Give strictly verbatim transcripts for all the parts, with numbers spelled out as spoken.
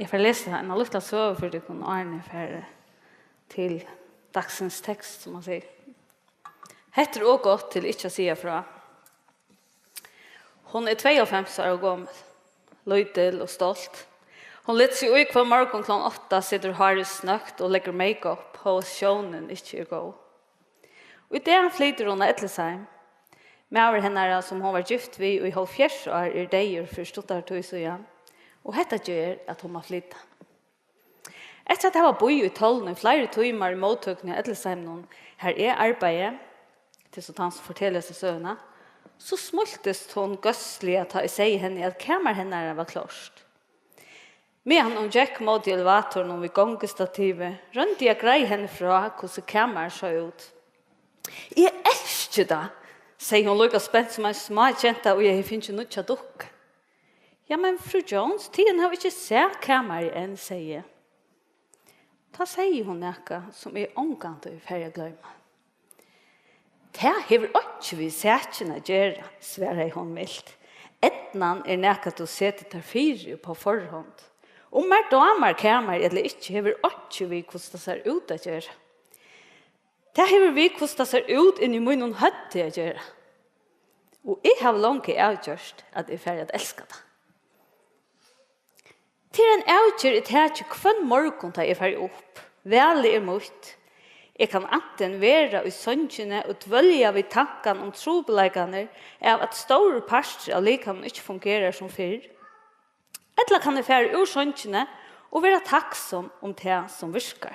Fari at lesa eina lítla søgu fyri tykkum, áðrenn eg fari til dagsins tekst, sum man sigur. Hetta er ov gott til ikki at siga frá. Hon er tveyoghálvfems ára gomul, lítil og stolt. Hon letur seg í hvønn morgun klokkan átta, setur hárið snøgt og leggur make-up, hóast sjónin ikki er góð. Í dag flytur hon á ellisheim. Maður hennara, sum hon var gift við í hálvfjerðs ár, er deyður fyri stuttari tíð síðan, og hetta ger, at hon má flyta. Eftir at hava bíð í toln í fleiri tímar í móttøkuni á ellisheiminum, har eg arbeiði, tað er so tann, sum fortelur hesa søguna, so smíltist hon góðsliga, tá eg segði henni, at kamar hennara var klárt. Meðan hon gekk móti elevatorinum við gongustativi, royndi eg at greiða henni frá, hvussu kamarið sá út. "Eg elski tað," segði hon líka spent sum ein smá genta, ið hevði fingið nýggja dukku. "Ja, men, frú Jones, tygum hava ikki sæð kamarið enn," segði eg. Tá segði hon nakað, sum eg ongantíð fari at gloyma. "Tað hevur einki við sakina at gera," svaraði hon milt. "Eydnan er nakað, tú setur tær fyri upp á forhond. Um mær dámar kamarið ella ikki, hevur einki við, hvussu tað sær út, at gera. Tað hevur við, hvussu tað sær út inni í mínum høvdi, at gera. Og eg havi longu avgjørt, at eg fari at elska tað." Tað er ein avgerð, eg taki hvønn morgun, tá eg fari upp. Valið er mítt. Eg kann antin vera í songini og dvølja við tankan um trupulleikarnar av, at stórur partur av likaminum ikki fungerar sum fyrr. Ella kann eg fara úr songini og vera takksom um tað, sum virkar.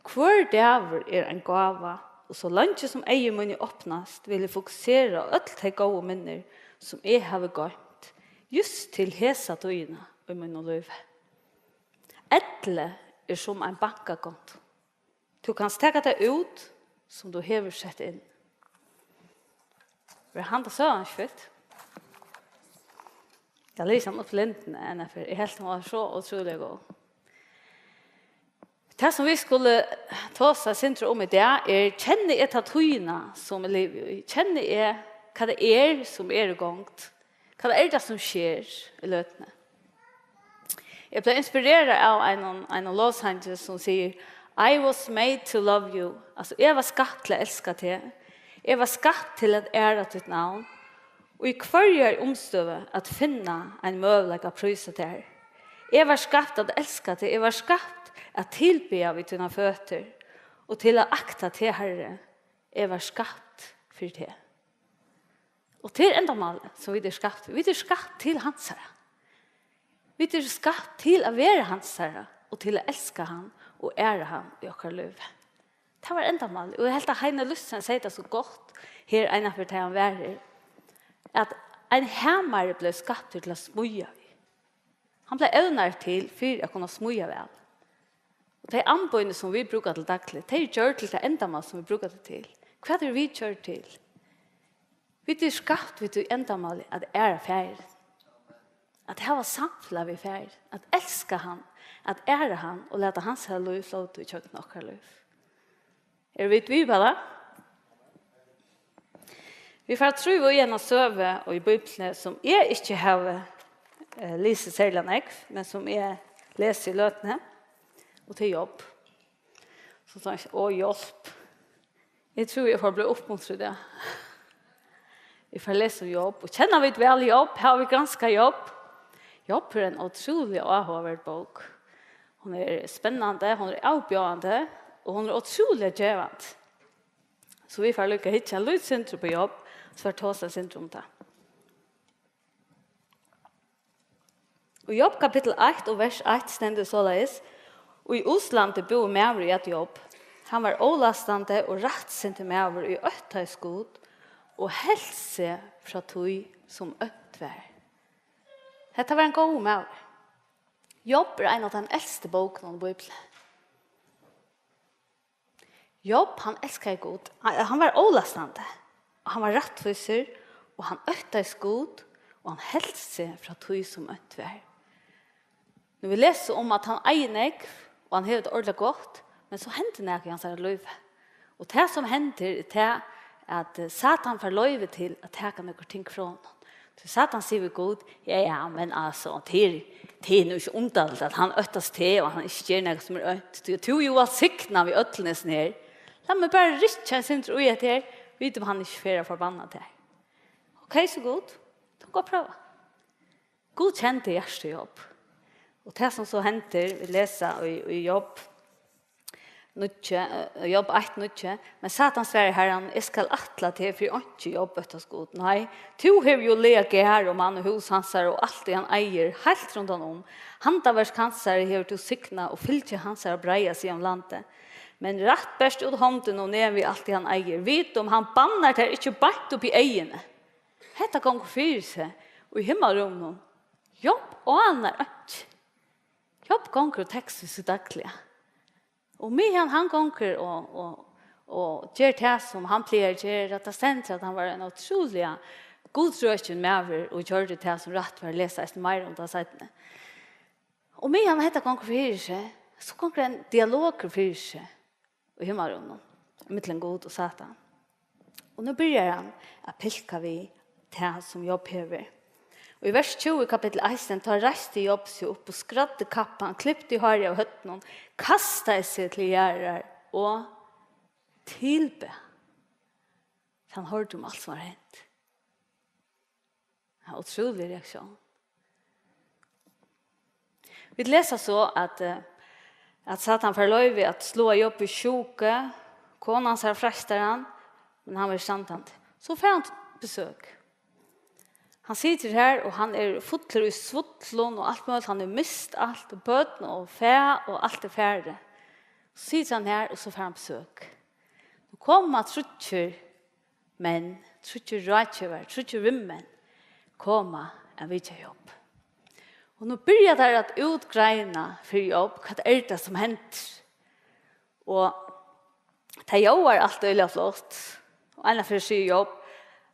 Hvør dagur er ein gáva, og so leingi sum eygu míni opnast, vil eg fokusera á øll tey góðu minnir, sum eg havi goymt, júst til hesa tíðina í mínum lívi. Elli er sum ein bankakonto. Tú kanst taka tað út, sum tú hevur sett inn. Var handa søgan ikki fitt? Eg lesi hana upp til Lindina eina ferð. Eg helt, hon var so ótrúliga góð. Tað, sum vit skulu tosa eitt sindur um í dag, er, kenni eg ta tíðina, sum eg livi í? Kenni eg, hvat tað er, sum er í gongd? Hvat er tað, sum sker í løtuni? Eg bleiv inspirerað av einum, einum lovsangi, sum sigur, "I was made to love you." Altso, eg var skapt til at elska teg. Eg var skapt til at æra títt navn. Og í hvørjari umstøðu at finna ein møguleika at prísa tær. Eg var skapt at elska teg. Eg var skapt at tilbiðja við tínar føtur og til at akta teg, Harri. Eg var skapt fyri teg. Og tað er endamálið, sum vit eru skapt fyri. Vit eru skapt til hansara. Vit eru skapt til at vera hansara og til at elska hann og æra hann í okkara lívi. Tað var endamálið. Og eg helt, at Heini Lútsen segði tað so gott her einaferð, tá hann var her, at ein hamari bleiv skaptur til at smíða við. Hann bleiv evnaður til fyri at kunna smíða væl. Og tey amboðini, sum vit brúka til dagligt, tey eru gjørd til tað endamál, sum vit brúka tey til. Hvat eru vit gjørd til? Vit eru skapt við tí endamáli at æra Faðirin, at hava samfelag við Faðirin, at elska hann, at æra hann og lata hansara lív flóta ígjøgnum okkara lív. Eru vit við, bara? Vit fara at trúgva í eina søgu í Bíbliuni, sum eg ikki havi, eh, lisið serliga nógv, men sum eg lesi í løtuni, og tað er Job. So tá eg, Ó, hjálp. Eg trúði, eg fór at blíva uppmuntrað í dag. Eg fari at lesa um Job. Og kenna vit væl Job? Hava vit granskað Job? Job er ein ótrúliga áhugaverd bók. Hon er spennandi, hon er avbjóðandi, og hon er ótrúliga gevandi. So vit fara líka at hyggja eitt lítið sindur upp á Job, so fara at tosa eitt sindur um tað. Í Job kapittul eitt og vers eitt stendur soleiðis: Í Uslandi búði maður, ið æt Job. Hann var ólastandi og rættsinntur maður, ið óttaðist Gud og helt seg frá tí, sum ónt var. Hetta var ein góður maður. Job er ein av teimum elstu bókunum í Bíbliuni. Job, hann elskaði Gud. Hann, hann var ólastandi, og hann var rættvísur, og hann óttaðist Gud, og hann helt seg frá tí, sum ónt var. Nú, vit lesa um, at hann eigur nógv, og hann hevur tað ordiliga gott, men so hendir nakað í hansara lívi. Og tað, sum hendir, er tað, at, eh, Satan fær loyvi til at taka nøkur ting frá honum. So Satan sigur við Gud: "Ja, ja, men altso, tað er, tað er nú ikki undarligt, at hann óttast teg, og hann ikki ger nakað sum er ónt. Tú, tú er jú vælsignaður við øllum hesum her. Lat meg bara rykkja eitt sindur í hetta her, vita um hann ikki fer at forbanna teg." Ok, so Gud, tú kanst prøva. Gud kendi hjarta Job. Og tað, sum so hendir, vit lesa í, í Job níggju, eh, Job eitt níggju: "Men Satan svarar Harranum: Eg skal ætla teg fyri einki, Job, óttast Gud. Nei, tú hevur jú lagað garð um hann og hús hansara og alt, ið hann eigur, heilt rundan um. Handaverk hansara hevur tú signað, og fylgi hansara breiðað seg um landið. Men rætt bert út hondina og neðan við alt, ið hann eigur. Vita um hann bannar tær ikki beint upp í eyguni." Hetta gongur fyri seg í himmalrúminum. Job ánar einki. Job gongur og tekstir sítt dagliga. Og meðan hann gongur og, og, og ger tað, sum hann plagar at gera, tað stendur, at hann var ein ótrúliga gudfrøkin maður og gjørdi tað, sum rætt var, lesa eisini meira um tað seinni. Og meðan hetta gongur fyri seg, so gongur ein dialogur fyri seg í himmalrúminum, millum Gud og Satan. Og nú byrjar hann at pilka við tað, sum Job hevur. Og í vers tjúgu í kapittul eitt, tá reisti Job seg upp og skræddi kappan, klipti hárið av høvdinum, kastaði seg til jarðar og tilbað. Hann hoyrdi um alt, sum var hent. Ja, ótrúlig reaktión. Vit lesa so, at, eh, at Satan fær loyvi at sláa Job í sjúku, kona hansara freistar hann, men hann verður standandi. So fær hann besøk. Hann situr her, og hann er fullur í svullum og alt møguligt. Hann hevur mist alt, børn og fæ, og alt er farið. So situr hann her, og so fær hann besøk. Nú koma tríggir menn, tríggir ráðgevar, tríggir vinmenn koma at vitja Job. Og nú byrja teir at útgreina fyri Job, hvat er tað, sum hendir? Og tað ljóðar alt øgiliga flott. Og einaferð sigur Job,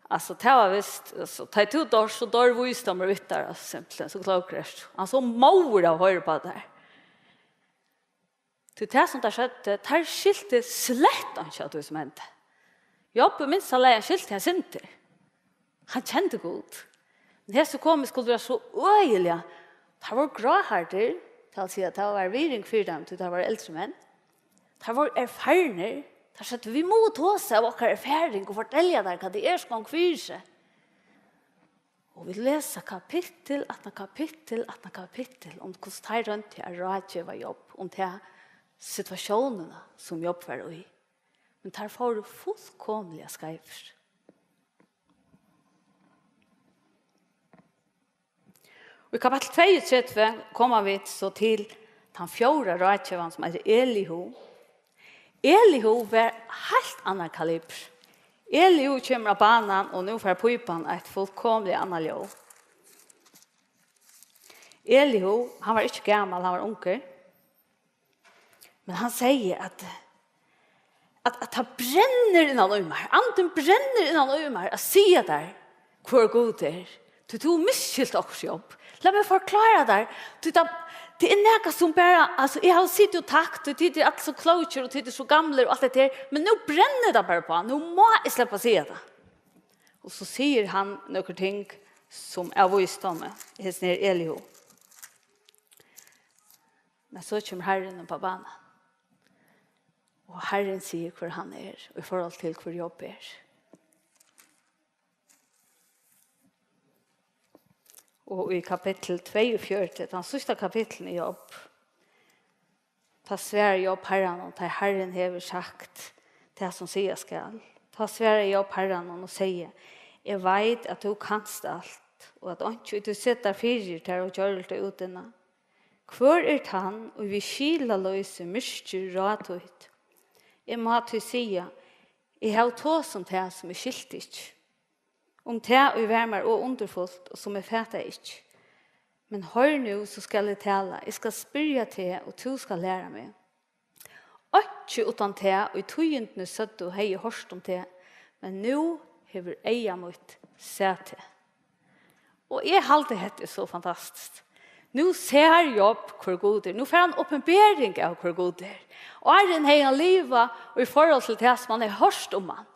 altso, tað var vist, altso, tá tú doyrt, so doyr vísdómur við tær, altso, simpelthen, so klókur ert tú. Hann er so móður av at hoyra upp á tær. Tí tað, sum teir søgdu, teir skiltu slett einki av tí, sum hendi. Job, í minsta lagi, hann skilti eitt sindur. Hann kendi Gud. Men hesi komu skuldu vera so øgiliga, teir vóru gráhærdir, tað vil siga, tað var virðing fyri teimum, tí teir vóru eldri menn. Teir vóru erfarnir, teir søgdu: "Vit mugu tosa av okkara erfaring og fortelja teir, hvat tað er, sum gongur fyri seg." Og vit lesa kapittul aftan kapittul aftan kapittul um, hvussu teir royndu at ráðgeva Job um ta situatiónina, sum Job var í. Men teir fóru fullkomiliga skeivir. Og í kapittul tveyogtretivu koma vit so til tann fjórða ráðgevan, sum eitur Elihu. Elihu var heilt annað kalibur. Elihu kemur á banan, og nú fær pípan eitt fullkomiliga annað ljóð. Elihu, hann var ikki gamal, hann var ungur. Men hann segði, at, at, at tað brennur innan í mær. Andin brennur innan í mær at siga tær, hvør Gud er. Tí tú hevur misskilt okkurt, Job. Lat meg forklára tær. Tí tað, tað er nakað, sum bara, altso, eg havi sitið og takt, og tit eru allir so klókir, og tit eru so gamlir, og alt hetta her. Men nú brennur tað bara uppá. Nú má eg sleppa at siga tað. Og so sigur hann nøkur ting, sum av vísdómi, hesin her Elihu. Men so kemur Harrin upp á banan. Og Harrin sigur, hvør hann er, í forhold til, hvør Job er. Og í kapittul tveyogfjøruti, tann síðsta kapitlinum í Job, tá svarar Job Harranum, tá Harrin hevur sagt tað, sum siga skal. Tá svarar Job Harranum og segði: Eg veit, at tú kanst alt, og at einki, ið tú setar fyri, er ógjørligt og útinnað. Hvør er tann, ið við skilaloysi myrkir ráð títt? Eg má tí siga, eg havi tosað um tað, sum eg skilti ikki, um tað, ið var mær ov undurfult, og sum eg fataði ikki. Men hoyr nú, so skal eg tala, eg skal spyrja teg, og tú skalt læra meg. Einki uttan tað, ið tíðindini søgdu, hevði eg hoyrt um teg, men nú hevur eyga mítt sæð teg. Og eg haldi, hetta er so fantastiskt. Nú sær Job, hvør Gud er. Nú fær hann opinbering av, hvør Gud er. Áðrenn hevði hann livað í forhold til tað, sum hann hevði hoyrt um hann.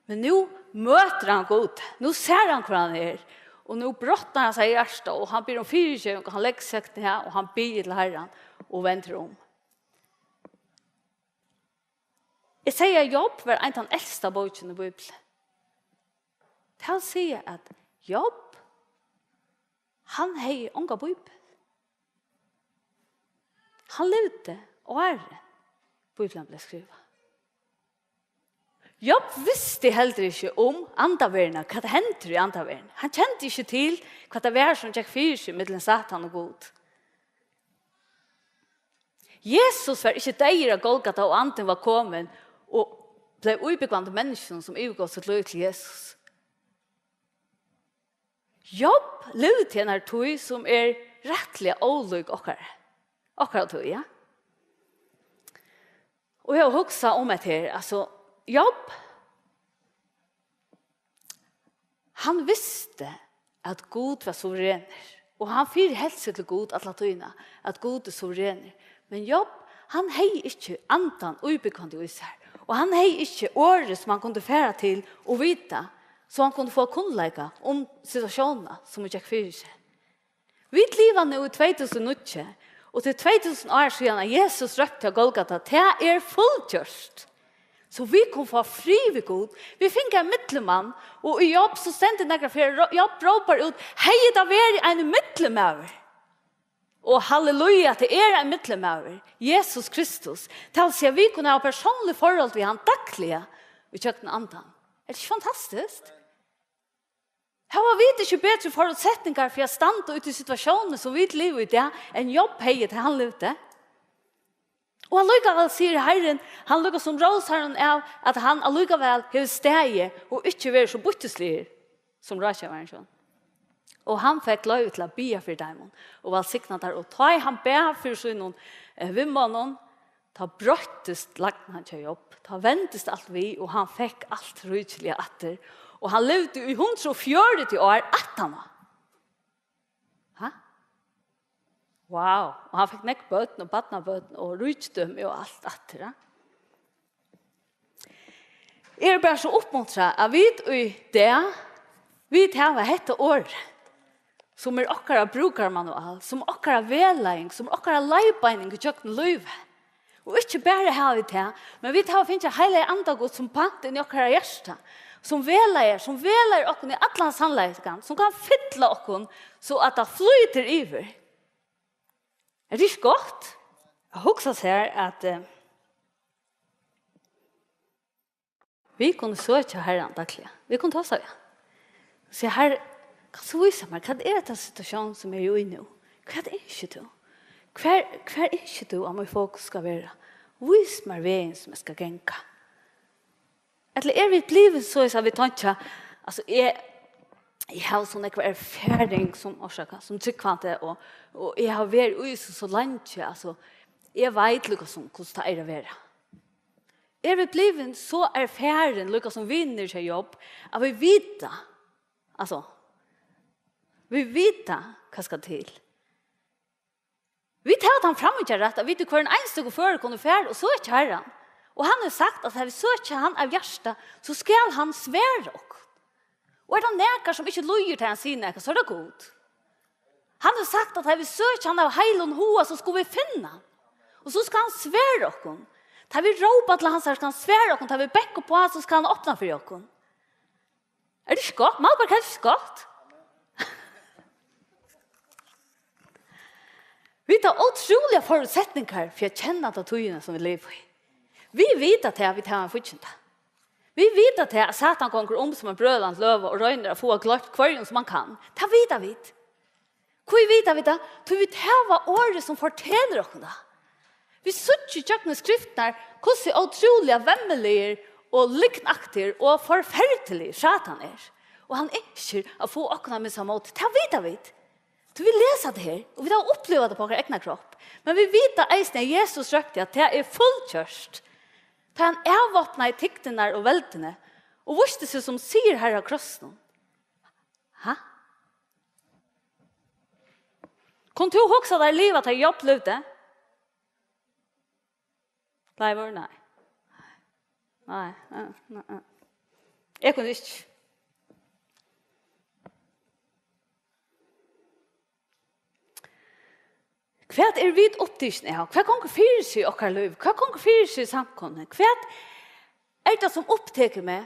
Men nú møtir hann Gud. Nú sær hann, hvør hann er. Og nú brotnar hansara hjarta, og hann biður um fyrigeving, og hann leggur seg niður, og hann biður til Harran og vendir um. Eg segði, at Job var ein tann elsta bókin í Bíbliuni. Tað vil siga, at Job, hann hevði onga bíbel. Hann livdi áðrenn Bíblian bleiv skrivað. Job visti heldur ikki um andaverðina, hvat hendir í andaverðini. Hann kendi ikki til, hvat tað var, sum gekk fyri seg millum Satan og Gud. Jesus var ikki deyður á Golgata, og andin var komin og bleiv íbúgvandi í menniskjunum, sum yvirgóvu sítt lív til Jesus. Job livdi í einari tíð, sum er rættiliga ólík okkara, okkara tíð, ja. Og eg havi hugsað um hetta her, altso, Job, hann visti, at Gud var suverenur, og hann fyriheldi seg til Gud alla tíðina, at Gud er suverenur. Men Job, hann hevði ikki andan íbúgvandi í sær, og hann hevði ikki orðið, sum hann kundi fara til og vita, so hann kundi fáa kunnleika um situatiónina, sum hon gekk fyri seg. Vit liva nú í tvey túsund og níggju, og til tvey túsund ár síðan, at Jesus rópti á Golgata: "Tað er fullgjørt." So vit kunnu fáa frið við Gud. Vit fingu ein millummann, og í Job, so stendur nakrar ferðir, Ro-, Job rópar út: "Hevði tað verið ein millumaður." Og halleluja, at tað er ein millumaður, Jesus Kristus. Tað vil siga, vit kunnu hava persónligt forhold við hann dagliga, í gjøgnum andan. Er tað ikki fantastiskt? Hava vit ikki betri føresetningar fyri at standa út í situatiónini, sum vit liva í dag, enn Job hevði, tá hann livdi? Og allíkavæl sigur Harrin, hann líka sum rósar hann av, at hann allíkavæl hevur staðið og ikki verið so býttisligur sum ráðgevarin hjá honum. Og hann fekk loyvi til at biðja fyri teimum og vælsigna teir. Og tá ið hann bað fyri sínum, eh, vinmonnum, tá broyttist lagnan hjá Job. Tá vendist alt við, og hann fekk alt ríkiliga aftur. Og hann livdi í hundrað og fjøruti ár aftaná. Ha? Wow. Og hann fekk nógv børn og barnabørn og ríkidømi og alt aftur, ja. Eg eri bara so uppmuntrað, at vit í dag, vit hava hetta orðið, sum er okkara brúkarmanual, sum okkara vegleiðing, sum okkara leiðbeining í gjøgnum lívið. Og ikki bara hava vit tað, men vit hava fingið Heilaga Anda Guds sum pant inn í okkara hjarta, sum vegleiðir, sum vegleiðir okkum í allan sannleikan, sum kann fylla okkum, so at tað flýtur yvir. Er tað ikki gott? At hugsa sær, at, eh, vit kunnu søkja Harran dagliga. Vit kunnu tosa við hann. Siga: "Harri, kanst tú vísa mær, hvat er hetta situatión, sum eg eri í nú? Hvat ynskir tú? Hvar, hvar ynskir tú, at mín fokus skal vera? Vís mær vegin, sum eg skal ganga." Ella eru vit blivin soleiðis, at vit tenkja, altso, eg, eg havi so nógva erfaring sum orsaka, sum trúgvandi, og, og eg havi verið í so, so leingi, altso, eg veit líka sum, hvussu tað er at vera. Eru vit blivin so erfarin, líka sum vinirnir hjá Job, at vit vita, altso, vit vita, hvat skal til? Vit hava tann framíhjárætt, at vit í hvørjum einstøkum føri kunnu fara og søkja Harran. Og hann hevur sagt, at tá vit søkja hann av hjarta, so skal hann svara okkum. Og er tað nakar, sum ikki lýðir, tá hann sigur nakað, so er tað Gud. Hann hevur sagt, at tá vit søkja hann av heilum huga, so skulu vit finna hann. Og so skal hann svara okkum. Tá vit rópa til hansara, skal hann svara okkum. Tá vit banka uppá, so skal hann opna fyri okkum. Er tað ikki gott? Malberg, er tað ikki gott? Vit hava ótrúligar føresetningar fyri at kenna ta tíðina, sum vit liva í. Vit vita tað, at vit hava ein fígginda. Vit vita tað, at Satan gongur um sum ein brølandi løva og roynir at fáa gloypt hvørjum, sum hann kann. Tað vita vit. Hví vita vit tað? Tí vit hava orðið, sum fortelur okkum tað. Vit síggja ígjøgnum skriftirnar, hvussu ótrúliga vemmiligir og lygnaktigir og forferdiligir Satan er. Og hann ynskir at fáa okkum at missa mótið. Tað vita vit. Tí vit lesa tað her, og vit hava upplivað tað á okkara egna kropp. Men vit vita eisini, at Jesus rópti, at tað er fullgjørt. Tá hann avvápnaði tygdirnar og veldini, og vísti seg sum sigurharra á krossinum. Ha? Kundi tú hugsa tær at liva, tá Job livdi? Leivur, nei. Nei, nei, nei, nei. Eg kundi ikki. Hvat eru vit upptikin av? Hvat gongur fyri seg í okkara lívi? Hvat gongur fyri seg í samkomuni? Hvat er tað, sum upptekur meg?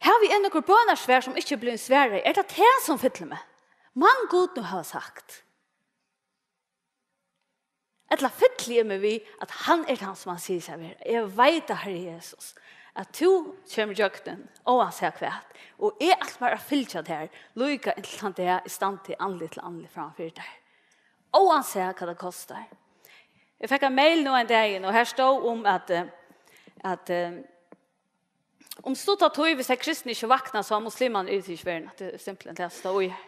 Havi eg nøkur bønarsvar, sum ikki er blivin svarað? Er tað tað, sum fyllir meg? Man Gud nú hava sagt? Ella fylli eg meg við, at hann er tann, sum hann sigur seg at vera? Eg veit, at Harri Jesus, at tú kemur gjøgnum, óansæð hvat, og eg ætli mær at fylgja tær, líka inntil tann dag eg standi andlit til andlit framman fyri tær. Óansæð hvat tað kostar. Eg fekk ein mail nú ein dagin, og her stóð um, at, eh, at, eh, um stutta tíð, viss tey kristnu ikki vakna, so hava muslimarnir yvirtikið verðina. Tað er simpelthen tað, sum stóð í her.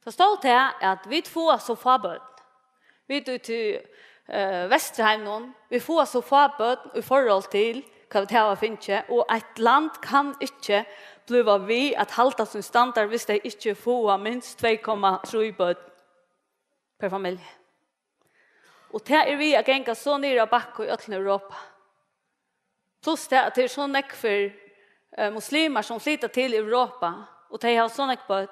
So stóð tað, at vit fáa so fá børn. Vit úti í, eh, Vesturheiminum, vit fáa so fá børn í forhold til, hvat vit hava fingið, og eitt land kann ikki blíva við at halda sín standard, viss tey ikki fáa minst tvey komma trý børn per familju. Og tað er við at ganga so niður á bakka í øllum Europa. Pluss tað, at tað er so nógvir, eh, muslimar, sum flyta til Europa, og tey hava so nógv børn,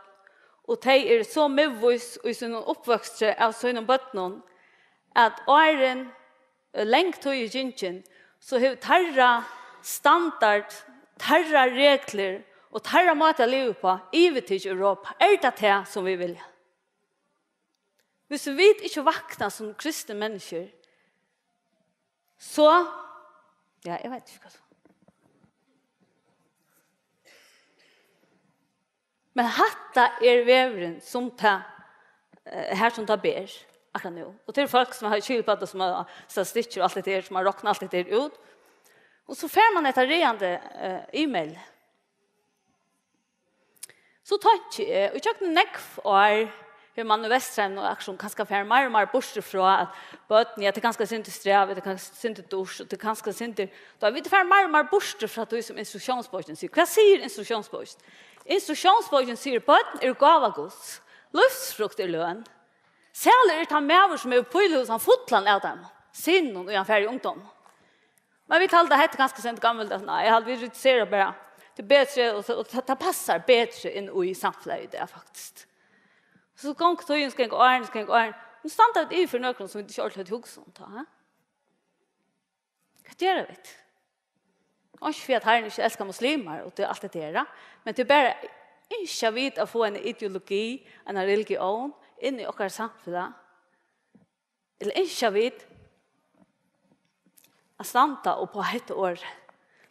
og tey eru so miðvís í sínum uppvøkstri av sínum børnum, at áðrenn, eh, long tíð er gingin, so hevur teirra standard, teirra reglur og teirra máti at liva uppá yvirtikið Europa. Er tað tað, sum vit vilja? Viss vit ikki vakna sum kristnir menniskjur, so, ja, eg veit ikki hvat so. Men hatta er vegurin, sum tað, eh, her sum tað ber, akkurát nú. Og til fólk sum hava skil á tað, sum hava statistikkir og alt hetta her, sum hava roknað alt hetta her út. Og so fær man hetta ræðandi, eh, e-mail. So tenki eg, og gjøgnum nógv ár hevur man í Vesturheiminum og akkurát kanska farið meir og meir burtur frá, at børn, ja, tað er kanska eitt sindur strævið, tað er kanska eitt sindur dýrt, og tað er kanska eitt sindur, tá vit fara meir og meir burtur frá tí, sum instruktiónsbókin sigur. Hvat sigur instruktiónsbókin? Instruktiónsbókin sigur: Børn eru gáva Guds, lívsfrukt er løn. Sælur er tann maður, sum hevur píluhúsan fullan av teimum, synunum, ið hann fær í ungdóminum. Men vit halda, hetta er kanska sent gammalt, at nei, eg haldi, vit reduserar bara. Tað er betri, og, og tað, tað passar betri inn í samfelagið í dag, faktiskt. So gongur tíðin, so ganga árini, so ganga árini. Nú standa vit yvir fyri nøkrum, sum vit ikki ordiliga høvdu hugsað um tá, ha? Hvat gera vit? Og ikki fyri, at Harrin ikki elskar muslimar, og tað er alt hetta her, men tað er bara, ynskja vit at fáa eina ideologi, eina religión inn í okkara samfelag? Ella ynskja vit at standa upp á hetta orðið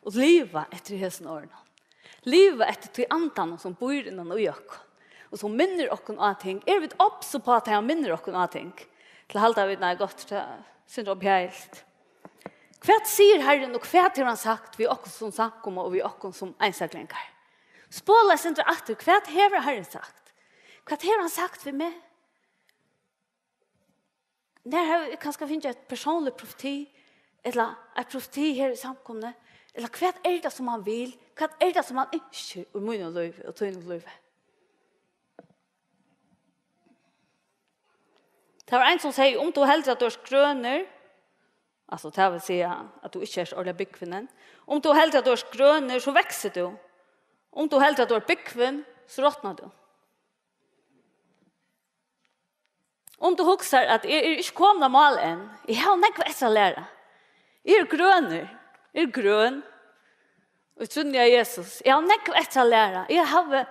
og liva eftir hesum orðunum? Liva eftir tí andanum, sum býr innan í okkum og sum minnir okkum á ting. Eru vit obs upp á, at hann minnir okkum á ting? Ella halda vit, nei, gott, tað er sindur óbehagligt. Hvat sigur Harrin, og hvat hevur hann sagt við okkum sum samkomu og við okkum sum einstaklingar? Spola eitt sindur aftur, hvat hevur Harrin sagt? Hvat hevur hann sagt við meg? Nær havi eg kanska fingið eitt persónligt profeti, ella eitt profeti her í samkomuni, ella hvat er tað, sum hann vil? Hvat er tað, sum hann ynskir í mínum lívi og tínum lívi? Tað var ein, sum segði: Um tú heldur, at tú ert grønur, altso, tað vil siga, at tú ikki ert ordiliga búgvin enn, um tú heldur, at tú ert grønur, so veksur tú. Um tú heldur, at tú ert búgvin, so rotnar tú. Um tú hugsar, at eg eri ikki komin á mál enn, eg havi nógv eftir at læra. Eg eri grønur, eg eri grøn. Og trúnni á Jesus. Eg havi nógv eftir at læra. Eg havi,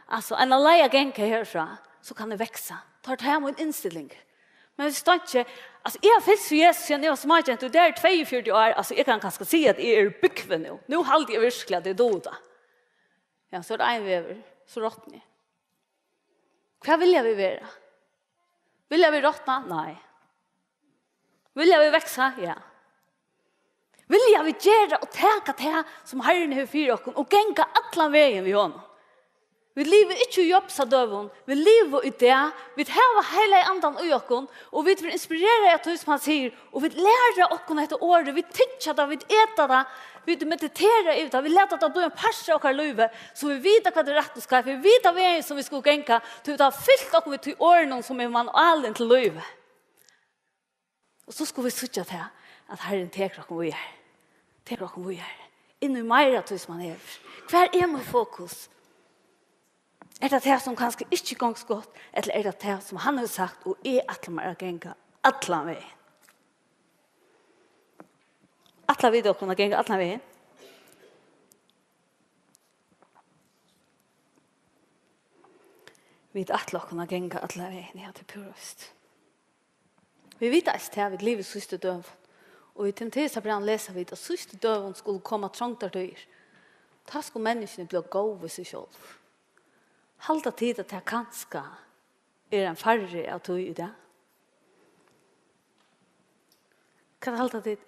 altso, eina leið at ganga herfrá, so kann eg veksa. Tá er tað mín innstilling. Men viss tú ikki, altso, eg havi fylgst við Jesus síðan eg var smágenta, og tað eru tveyogfjøruti ár, altso, eg kann kanska siga, at eg eri búgvin nú. Nú haldi eg virkuliga, at eg dugi tað. Ja, so er tað ein vegur, so rotni eg. Hvat vilja vit vera? Vilja vit rotna? Nei. Vilja vit veksa? Ja. Vilja vit gera og taka tað, sum Harrin hevur fyri okkum, og ganga allan vegin við honum? Vit liva ikki í Jobsa døgum, vit liva í dag. Vit hava Heilaga Andan í okkum, og vit verða inspirerað av tí, sum hann sigur, og vit læra okkum hetta orðið, vit tyggja tað, vit eta tað, vit meditera yvir tað, vit lata tað blíva ein partur av okkara lívi, so vit vita, hvat er rætt og skeivt, vit vita vegin, sum vit skulu ganga, tí vit hava fylt okkum við tí orðinum, sum er manualin til lívið. Og so skulu vit síggja tað, at Harrin tekur okkum víðari, tekur okkum víðari, inn í meira av tí, sum hann hevur. Hvar er mítt fokus? Er tað tað, sum kanska ikki gongur so gott, ella er tað tað, sum hann hevur sagt, og eg ætli mær at ganga allan vegin? Ætla vit okkum at ganga allan vegin? Vit ætla okkum at ganga allan vegin, ja, tað er púra víst. Vit vita eisini tað, vit liva í síðstu døgum. Og í Timoteusarbrævinum lesa vit, at síðstu døgum skulu koma trongdartíðir. Tá skulu menniskjuni bliva góð við seg sjálv. Halda tit, at tað kanska er ein farri av tí í dag? Hvat halda tit?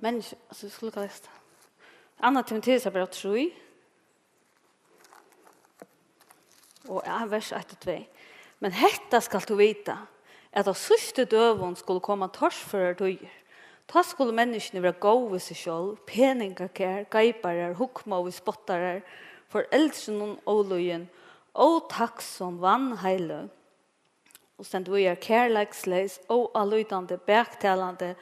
Menniskju, altso, vit skulu lesa. Annað Timoteusarbræv trý. Og ja, vers eitt og tvey. Men hetta skalt tú vita, at á síðstu døgum skulu koma torførar tíðir. Tá skulu menniskjuni vera góð við seg sjálv, peningakær, geiparar, hugmóðir, spottarar, foreldrunum ólýðin, ótakksom, vanheiløg. Og stendur víðari, kærleiksleys, óálítandi, baktalandi,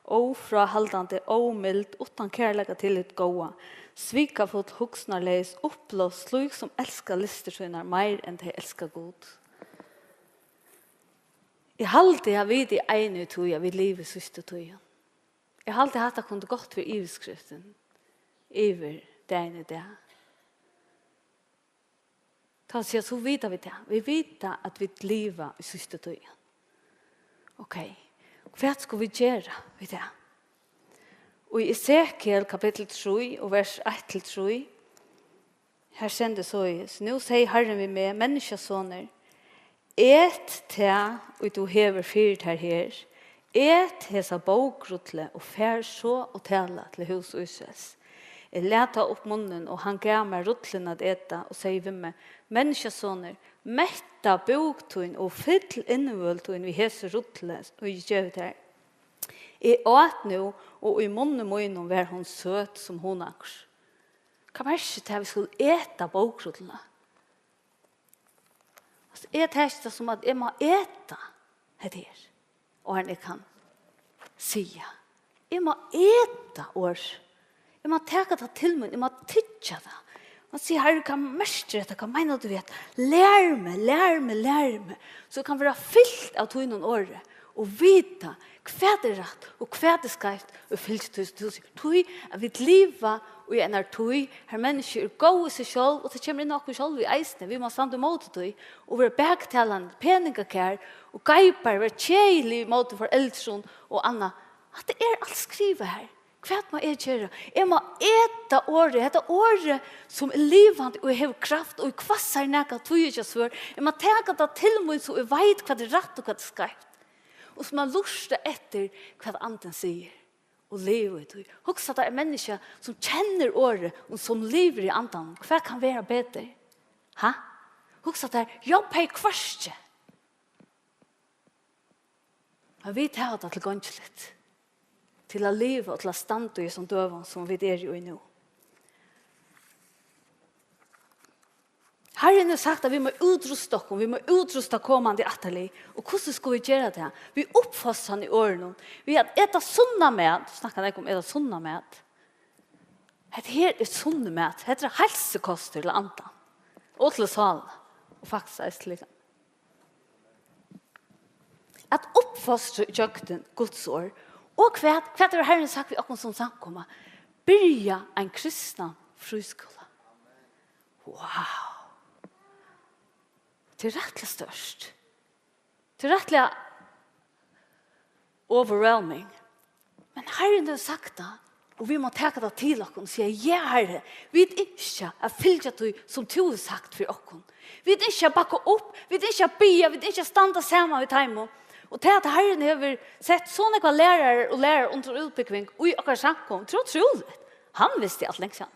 ófráhaldandi, ómild, uttan kærleika til hitt góða, svikafull, hugsanarleys, uppblásd, slík sum elska lystir sínar meir enn tey elska Gud. Eg haldi, at vit eru einig í tí, at vit liva í síðstu tíð. Eg haldi, at hatta kundi gott verið yvirskriftin yvir dagin í dag. Tá siga, so vita vit tað. Vit vita, at vit liva í síðstu tíð. Ok, hvat skulu vit gera við tað? Og í Esekiel kapittul trý og vers eitt til trý, her stendur soleiðis: Nú segði Harrin við meg, menniskjasonur, et tað, ið tú hevur fyri tær her, et hesa bókrullu og far so og tala til hús Ísraels. Eg læt tá upp munnin, og hann gav mær rulluna at eta og segði við meg, menniskjasonur, metta búk tín og fyll innvøl tín við hesi rullu, ið eg gevi tær. Eg át nú, og í munni mínum var hon søt sum hunangur. Hvat merkir tað, at vit skulu eta bókrulluna? Altso, eg taki tað sum, at eg má eta hetta her, áðrenn eg kann siga. Eg má eta orð. Eg má taka tað til mín, eg má tyggja tað. Man sigur, Harri, hvat merkir hetta? Hvat meinar tú við hetta? Lær meg, lær meg, lær meg. So eg kann vera fylt av tínum orði og vita, hvat er rætt og hvat er skeivt, og fylgja tí, sum tú sigur. Tí at vit liva í einari tíð, har menniskju eru góð í seg sjálv, og tað kemur inn á okkum sjálv eisini. Vit má standa ímóti tí og vera baktalandi, peningakær og geipar, vera keðilig ímóti foreldrum og annað. Hatta er alt skrivað her. Hvat má eg gera? Eg má eta orðið, hetta orðið sum er livandi og hevur kraft, og í hvassari nakað tíðir hjá svør. Eg má taka tað til mín, so eg veit, hvat er rætt og hvat er skeivt. Og so má lurta eftir, hvat Andin sigur, og liva í tí. Hugsa, tað er menniskja, sum kennir orðið og sum livir í Andanum. Hvat kann vera betur? Ha? Hugsa, tað er, Job hevði hvørki. Men vit hava tað tilgongiligt til at liva og til at standa í hesum døgum, sum vit eru í nú. Harrin hevur sagt, at vit má útrusta okkum, vit má útrusta komandi ættarlið. Og hvussu skulu vit gera tað? Við uppfostran í orðinum, við at eta sunnan mat, snakka nógv um at eta sunnan mat. Hetta her er sunn mat. Hetta er heilsukostur til andan og til sálina og faktiskt eisini til likamið. At uppfostra ígjøgnum Guds orð. Og hvat, hvat hevur Harrin sagt við okkum sum samkoma? Byrja ein kristnan frískúla. Wow! Tað er rættiliga stórt. Tað er rættiliga overwhelming. Men Harrin hevur sagt tað, og vit má taka tað til okkum og siga, ja, Harri, vit ynskja at fylgja tí, sum tú hevur sagt fyri okkum. Vit ynskja at bakka upp, vit ynskja at biðja, vit ynskja at standa saman við teimum. Og tað, at Harrin hevur sett so nógvar lærarar og lærarar undir útbúgving í okkara samkomu, tað er ótrúligt. Hann visti alt langt síðan.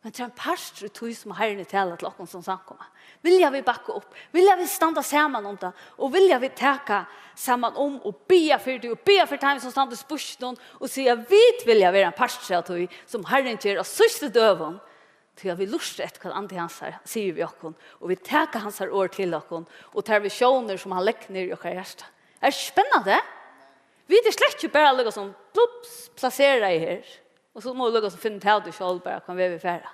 Men tað er ein partur í tí, sum Harrin hevur talað til okkum sum samkoma. Vilja vit bakka upp? Vilja vit standa saman um tað? Og vilja vit taka saman um og biðja fyri tí, og biðja fyri teimum, sum standa í spískinum, og siga, vit vilja vera ein partur av tí, sum Harrin ger á síðstu døgum, tí at vit lurta eftir, hvat Andi hansara sigur við okkum, og vit taka hansara orð til okkum, og tær visjónir, sum hann leggur niður í okkara hjarta. Er ikki spennandi? Vit eru slett ikki bara líka sum, plups, plaseraði her. Og so mugu vit líka sum finna út av tí sjálv, bara hvønn veg vit fara.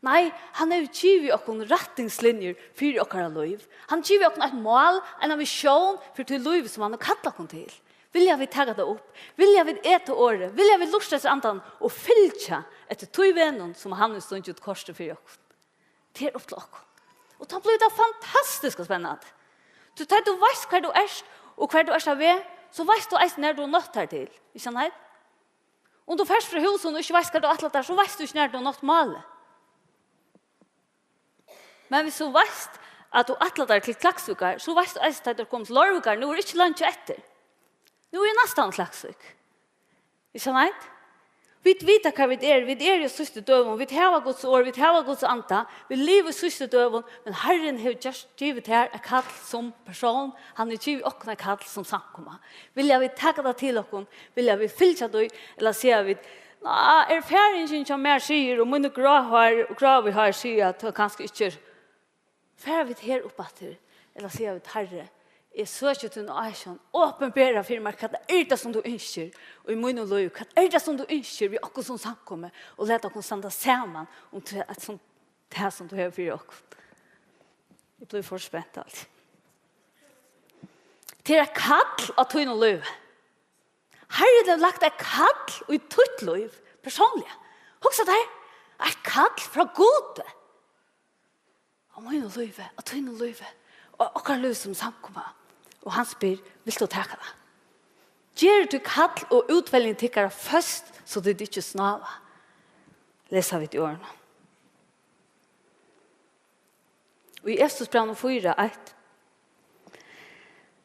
Nei, hann hevur givið okkum rættingslinjur fyri okkara lív. Hann givið okkum eitt mál, eina visjón fyri tí lívi, sum hann hevur kallað okkum til. Vilja vit taka tað upp? Vilja vit eta orðið? Vilja vit lurta eftir andanum og fylgja eftir tí vegnum, sum hann hevur stungið út kortið fyri okkum? Tað er upp til okkum. Og tá blívur tað fantastiskt og spennandi. Tí tá tú veitst, hvar tú ert, og hvar tú ert á veg, so veitst tú eisini, nær tú nátt har til. Ikki sant? Um tú fert frá húsum og ikki veitst, hvar tú ætlar tær, so veitst tú ikki, nær tú nátt málið. Men viss tú veitst, at tú ætlar tær til Klaksvíkar, so veitst tú eisini, tá tú kemur til Leirvíkar, nú er ikki leingi eftir. Nú er eg næstan í Klaksvík. Ikki sant? Vit vita, hvar vit eru. Vit eru í síðstu døgum. Vit hava Guds orð, vit hava Guds anda. Vit liva í síðstu døgum, men Harrin hevur gjørt, givið tær eitt kall sum persón. Hann hevur givið okkum eitt kall sum samkoma. Vilja vit taka tað til okkum? Vilja vit fylgja tí? Ella siga vit, ná, erfaringin hjá mær sigur, og míni gráhár, og gráu hár siga, at tað kanska ikki er. Fara vit her upp aftur, ella siga vit, Harri, eg søki tína ásjón, opinbera fyri mær, hvat er tað, sum tú ynskir, og í mínum lívi, hvat er tað, sum tú ynskir við okkum sum samkomu, og lat okkum standa saman um tað, at sum, tað, sum tú hevur fyri okkum. Eg blívi for spent, altso. Tað er eitt kall á tínum lívi. Harrin hevur lagt eitt kall í títt lív, persónliga. Hugsa tær, eitt kall frá Gudi. Á mínum lívi, á tínum lívi, og okkara lívi sum samkoma. Og hann spyr, vilt tú taka tað? Ger tú kall og útveljing tykkara føst, so tit ikki snáva. Lesa vit í orðunum. Og í Efesusbrævinum fýra eitt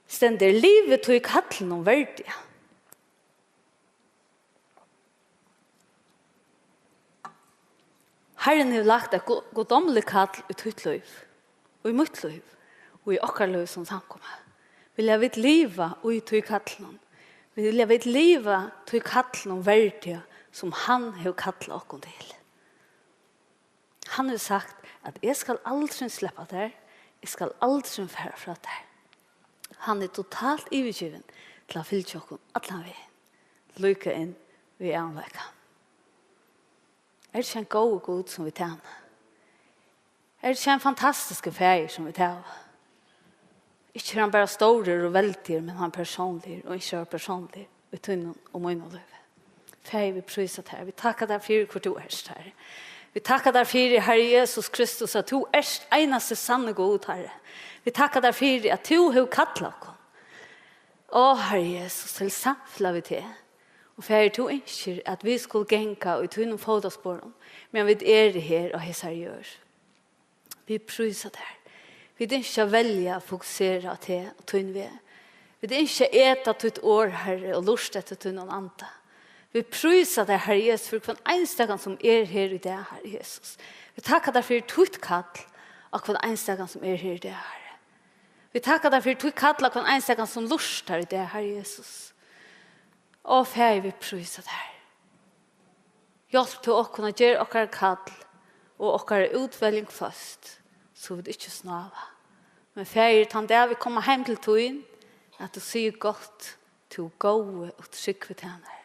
stendur, livið tí kallinum verdiga. Harrin hevur lagt eitt gu-, guddómligt kall í títt lív, í mítt lív, og í okkara lív sum samkoma. Vilja vit liva í tí kallinum? Vilja vit liva tí kallinum verdiga, sum hann hevur kallað okkum til? Hann hevur sagt, at eg skal aldrin sleppa tær, eg skal aldrin fara frá tær. Hann er totalt yvirgivin til at fylgja okkum allan vegin, líka inn í ævinleikan. Er tað ikki ein góður Gud, sum vit tæna? Er tað ikki ein fantastiskur faðir, sum vit hava? Ikki er hann bara stórur og veldigur, men hann er persónligur og ynskir at vera persónligur í tínum og mínum lívi. Faðir, vit prísa tær. Vit takka tær fyri, hvør tú ert, Harri. Vit takka tær fyri, Harri Jesus Kristus, at tú ert einasti sanni Gud, Harri. Vit takka tær fyri, at tú hevur kallað okkum. Ó, Harri Jesus, til samfelag við teg. Og Faðir, tú ynskir, at vit skulu ganga í tínum fótasporum, meðan vit eru her á hesari jørð. Vit prísa tær. Vit ynskja at velja at fokusera á teg og tín veg. Vit ynskja at eta títt orð, Harri, og lurta eftir tínum anda. Vit prísa tær, Harri Jesus, fyri hvønn einstakan, sum er her í dag, Harri Jesus. Vit takka tær fyri títt kall á hvønn einstakan, sum er her í dag, Harri. Vit takka tær fyri títt kall á hvønn einstakan, sum lurtar í dag, Harri Jesus. Ó, Faðir, vit prísa tær. Hjálp tú okkum at gera okkara kall og okkara útveljing føst, so vit ikki snáva. Men, Faðir, tann dag vit koma heim til tín, at tú sigur, gott, tú góði og trúgvi tænari.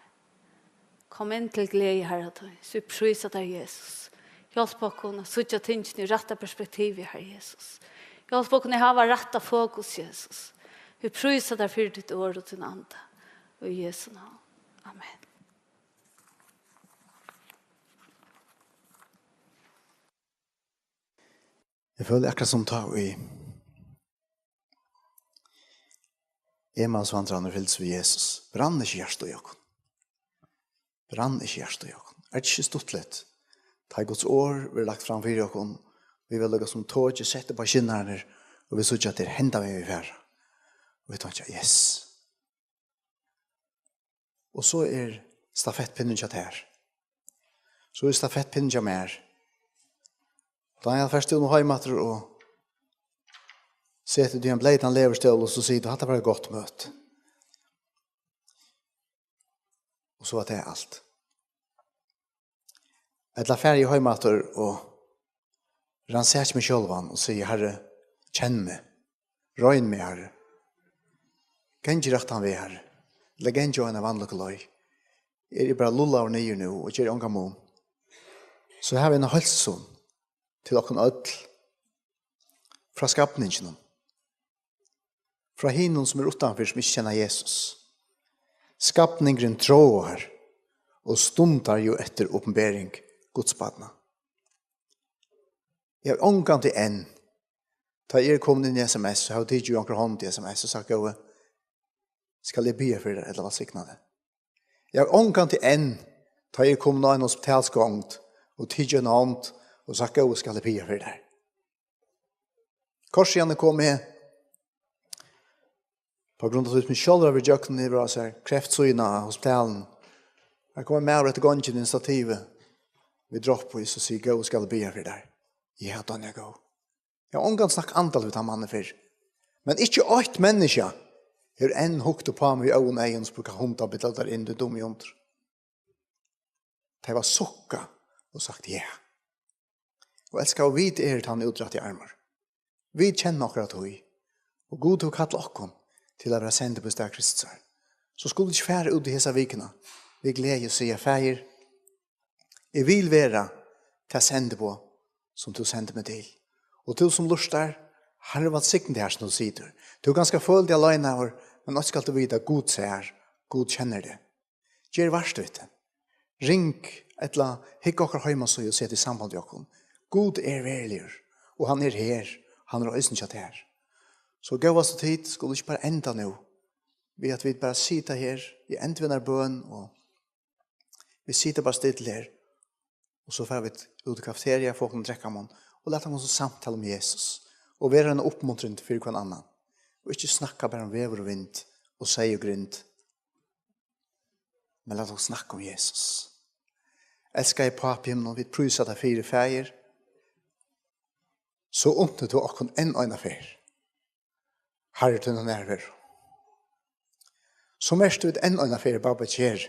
Kom inn til gleði, Harra tíns. Vit prísa tær, Jesus. Hjálp okkum at síggja tingini í rætta perspektivi, Harra Jesus. Hjálp okkum at hava rætta fokus, Jesus. Vit prísa tær fyri títt orð og tín anda. Í Jesu navn. Amen. Eg føli akkurát sum tá í Emmausvandrarnir fylgdust við Jesus. Brann ikki hjartað í okkum? Brann ikki hjartað í okkum? Er tað ikki stuttligt? Tá ið Guds orð verður lagt fram fyri okkum, vit verða líka sum tokið sett upp á skinnarnar, og vit síggja, at tað er hendan vegin vit fara. Og vit tonkja, yes. Og so er stafettpinnin hjá tær. So er stafettpinnin hjá mær. Daniel, fert tú nú heim aftur og setur teg í ein bleytan leðurstól, og so sigur tú, hatta var eitt gott møti. Og so var tað alt. Ella fari eg heim aftur og rannsaki meg sjálvan og sigi, Harri, kenn meg. Royn meg, Harri. Gangi rættan veg, Harri. Ella gangi á eina vanliga leið. Eri eg bara lullaður niður nú og geri ongan mun, so havi eg eina heilsu, til okkum øll, frá skapninginum, frá hinum, sum er uttanfyri, sum ikki kenna Jesus. Skapningurin tráar og stundar jú eftir opinbering Guds barna. Eg havi ongantíð enn, tá eg eri komin inn í S M S, so havi eg tikið í onkra hond í S M S og sagt: "Góði, skal eg biðja fyri tær, ella vælsigna teg?" Eg havi ongantíð enn, tá eg eri komin á eina hospitalsgongd og tikið eina hond og sagt: "Góði, skal eg biðja fyri tær?" Hvussu eg enn kom, eg, á grund av tí sum eg sjálvur havi verið ígjøgnum, yvir á sær kreftsíðuna á hospitalinum, har kom ein maður eftir gongini við einum stativi við dropp í, so sigur: "Góði, skal eg biðja fyri tær?" Ja, Danja góð. Eg havi ongantíð snakkað andaligt við tann mannin fyrr. Men ikki eitt menniskja hevur enn hugt upp á meg við óðum eygum og spurt: "Hvat hundar billar tær inn, tú dum í hundur?" Tey hava sukkað og sagt: "Ja." Og elskaðu, vit eru tann útrætti armur. Vit kenna okkara tíð. Og Gud hevur kallað okkum til at vera sendiboð í stað Kristusar. So skulu vit ikki fara út í hesa vikuna við gleði og siga: "Faðir, eg vil vera tað sendiboð, sum tú sendir meg til." Og tú sum lurtar, Harrin vælsigni teg, har sum tú situr. Tú kanska følir teg aleinaður, men eitt skalt tú vita: Gud sær, Gud kennir teg. Ger vart við teg. Ring ella hygg á okkara heimasíðu og set teg í samband við okkum. Gud er veruligur, og hann er her. Hann er eisini hjá tær. So góðast og tit skulu ikki bara enda nú, við at vit bara sita her í endurvinnar bøn, og vit sita bara still her, og so fara vit út í kafeteria, fáa okkum at drekka, man, og lata okkum so samtala um Jesus, og vera ein uppmuntring fyri hvønn annan, og ikki snakka bara um veður og vind og seyð og grind, men lata okkum snakka um Jesus. Elskaði Pápi í himlum, vit prísa tær fyri, Faðir, so unti tú okkum enn eina ferð, Harri, tína nærveru. So merkti vit enn eina ferð, Pápi kæri,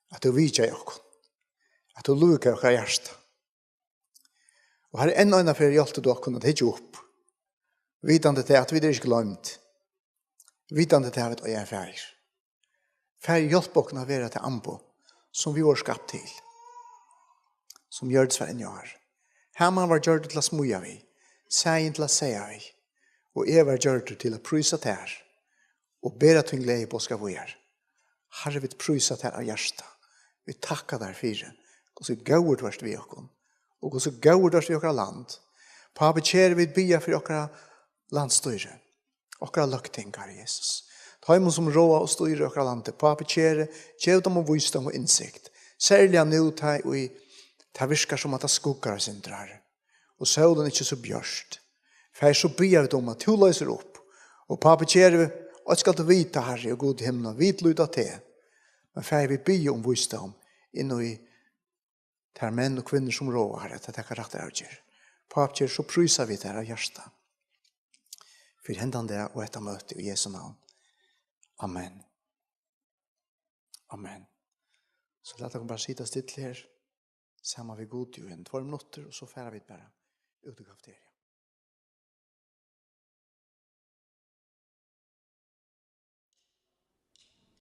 at tú vitjaði okkum, at tú lúkaði okkara hjarta. Og Harri, enn eina ferð hjálpti tú okkum at hyggja upp, vitandi tað, at vit eru ikki gloymd, vitandi tað, at vit eiga ein Faðir. Faðir, hjálp okkum at vera tað amboð, sum vit vóru skapt til, sum jørðin var inni á. Hamarinn var gjørdur til at smíða við, sagin til at saga við, og eg var gjørdur til at prísa tær og bera tín gleðiboðskap víðari. Harri, vit prísa tær av hjarta. Vit takka tær fyri, hvussu góður tú ert við okkum, og hvussu góður tú ert við okkara land. Pápi kæri, vit biðja fyri okkara landsstýri, okkara løgting, Harri Jesus. Teimum, sum ráða og stýra okkara landi. Pápi kæri, gev teimum vísdóm og innsikt. Serliga nú, tá ið tað virkar, sum at tað skuggar eitt sindur, Harri, og sólin ikki so bjørt. Faðir, so biðja vit um, at tú loysir upp. Og Pápi kæri, eitt skalt tú vita, Harri og Gud í himli, vit líta á teg. Men Faðir, vit biðja um vísdóm inn í tær menn og kvinnur, sum ráða, Harri, at taka rættar avgerðir. Pápi kæri, so prísa vit tær av hjarta fyri hendan dag og hetta møti, í Jesu navn. Amen. Amen. So lat okkum bara sita still her, saman við Gud, í ein tveir minuttir, og so fara vit bara út í kafeteria.